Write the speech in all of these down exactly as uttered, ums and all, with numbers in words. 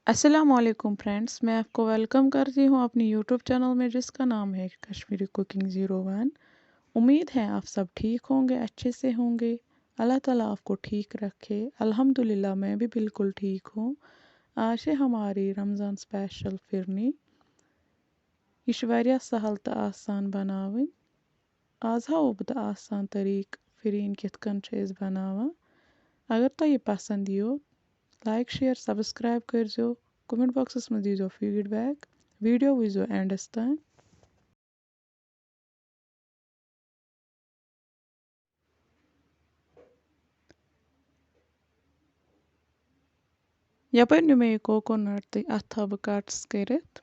السلام علیکم فرینڈز، میں آپ کو ویلکم کرتی ہوں اپنی یوٹیوب چینل میں، جس کا نام ہے کشمیری کوکنگ زیرو ون۔ امید ہے آپ سب ٹھیک ہوں گے، اچھے سے ہوں گے۔ اللہ تعالیٰ آپ کو ٹھیک رکھے۔ الحمدللہ، میں بھی بالکل ٹھیک ہوں۔ آز چھِ ہماری رمضان اسپیشل فرنی۔ یہِ چھِ واریاہ سہل تہٕ آسان بناوٕنۍ۔ آز ہاوو بہٕ تۄہہِ آسان طریٖقہٕ فرین کِتھ کٔنۍ چھِ أسۍ بناوان۔ اگر تۄہہِ یہِ پسند یِیو، لایک، شیئر، سبسکرائب کٔرزیو، کمنٹ باکسس منٛز دیٖزیو فیڈ بیک، ویڈیو وٕچھزیو اینڈس تام۔ یپٲرۍ نیوٗ مےٚ یہِ کوکونٹ تہٕ اَتھ تھاوٕ بہٕ کٹس کٔرِتھ۔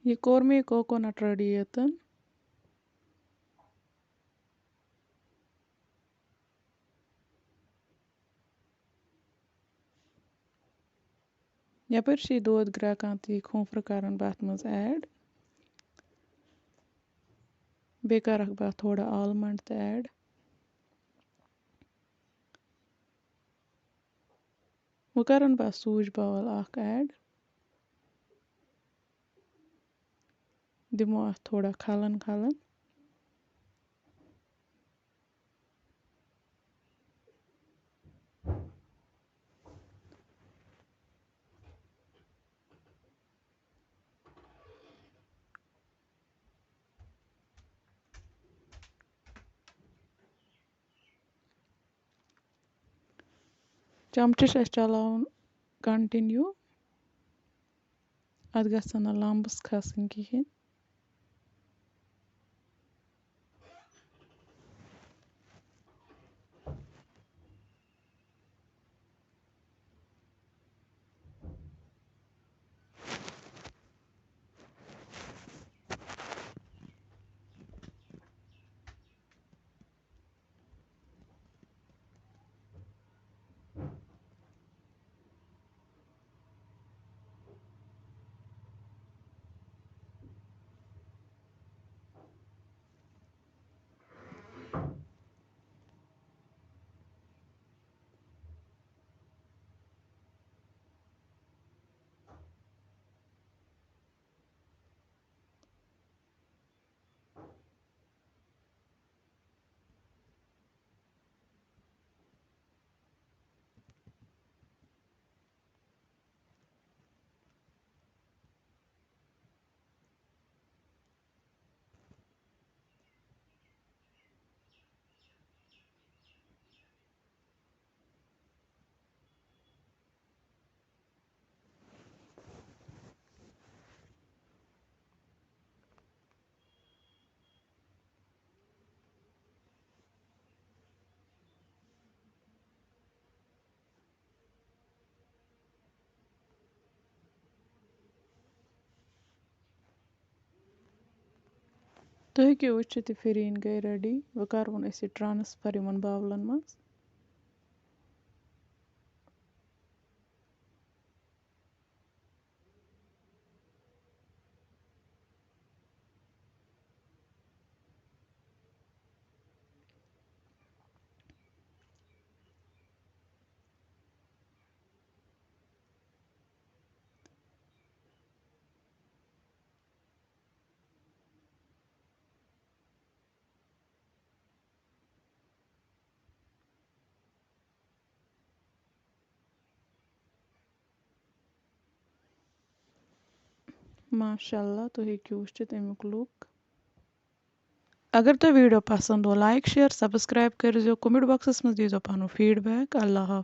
یہِ کوٚر مےٚ کوکونٹ ریڈی ییٚتٮ۪ن۔ یپٲرۍ چھُ یہِ دۄد گرٛٮ۪کان تہٕ یہِ کھوٗپرٕ کران بہٕ اَتھ منٛز ایڈ۔ بیٚیہِ کرکھ بہٕ اَتھ تھوڑا آلمنڈ تہِ ایڈ۔ وۄنۍ کرن بہٕ اَتھ سوٗجۍ باول اکھ ایڈ۔ دِمو اَتھ تھوڑا کھلن کھلن۔ چمچہٕ چھِ اَسہِ چلاوُن continue، اَتھ گژھن نہٕ لمبس کھسٕنۍ کِہیٖنۍ۔ تُہۍ ہیٚکِو وٕچھِتھ، یہِ فِرِنۍ گٔے ریڈی۔ وۄنۍ کَرون أسۍ یہِ ٹرانسفر یِمن باولن منٛز۔ ماشاء اللہ، تُہۍ ہیٚکِو وٕچھِتھ اَمیُک لُک۔ اگر تۄہہِ ویٖڈیو پسنٛد گوٚو، لایک، شیئر، سبسکرائب کٔرۍزیو، کمنٹ باکسَس منٛز دیٖزیو پنُن فیٖڈبیک۔ اللہ حافظ۔